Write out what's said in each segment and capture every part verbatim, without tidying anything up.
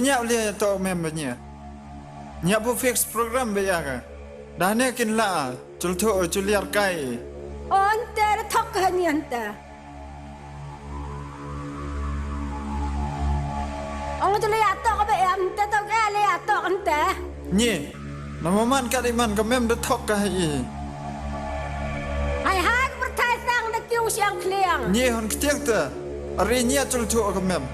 Ñiah u le ya toh mem ba ñiah. Ñiah bu fix program ba ya ka. Dane kin la, chul thoh, chul yar kai. O ante da thok ka ha ñiah ante. Ong chul ya toh ka ba em ante toh ka le ya toh ante. Ñi, na mo man ka di man ka mem da thok ka ha i. Hai hai ka pyrthai sang da kiu siang khliang. Ñi hon ktiang te, ari ñiah chul thoh ka mem.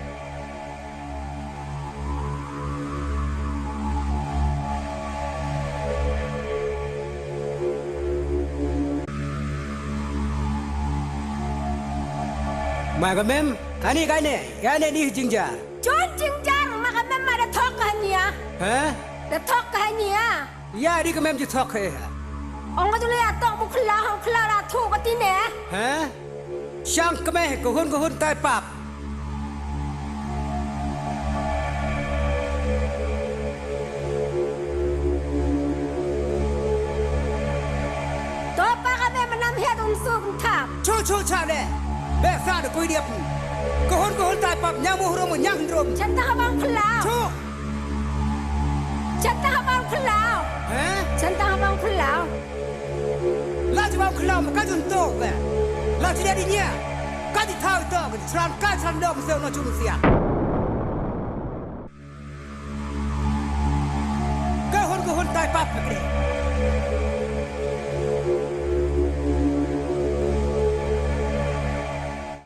Ma ka mem, kani kani, kani ni jingjar. Chun jingjar, ma ka mem ma da thok ka ha ñiah. Ha? Da thok ka ha ñiah. Ya, di ka mem ji thok he. Ong ka ju le ya toh bu khla, ong khla la thu ka tine. He? Shang ka me, ka hun ka hun tai pap. To pa ka me manam he dun su kun tha. Chu chu cha le. Be sa da kui diap. Ka hun ka hun tai pap, ñang mu hrum, ñang hrum. Chan ta ha bang khla. Chu. Chan ta ha bang khlau. He? Chan ta ha bang khlau. La chi bang khlau, ma ka jun to be. La chi le di ñiah. Ka di thau to, ka di chran, ka chran dom se no chung sia. Ka hun ka hun tai pap ka kre.